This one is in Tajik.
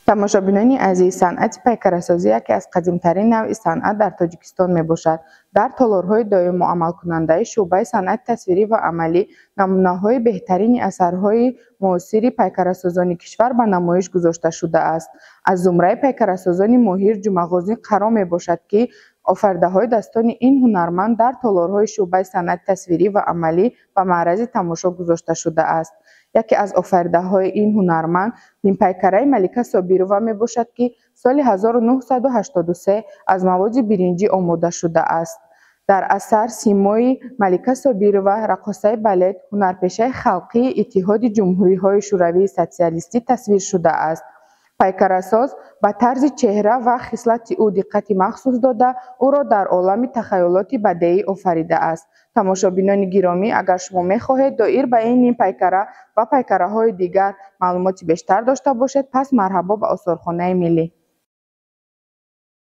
Тамошобинони азиз, санъати пайкарасозӣ яке аз қадимтарин навъи санъат дар Тоҷикистон мебошад. Дар толорҳои доимоамалкунандаи шӯъбаи санъати тасвирӣ ва амалӣ намунаҳои беҳтарини асарҳои муосири пайкарасозони кишвар ба намоиш гузошта шудааст. Аз зумраи пайкарасозони моҳир Ҷумағозӣ Қаро мебошад, ки офаридаҳои дастони ин ҳунарманд дар толорҳои шӯъбаи санъати тасвирӣ ва амалӣ ба маърази тамошо гузошта шудааст. Яке аз офаридаҳои ин ҳунарманд нимпайкараи Малика Собирова мебошад, ки соли 1983 аз маводи биринҷӣ омода шудааст. Дар асар симои Малика Собирова, раққосаи балет, ҳунарпешаи халқии Иттиҳоди Ҷумҳуриҳои Шӯравии Социалистӣ тасвир шудааст. Пайкарасоз ба тарзи чеҳра ва хислати ӯ диққати махсус дода, ӯро дар олами тахайюлоти бадеӣ офаридааст. Тамошобинони гиромӣ, агар шумо мехоҳед доир ба ин нимпайкара ва пайкараҳои дигар маълумоти бештар дошта бошед, пас марҳабо ба Осорхонаи миллӣ.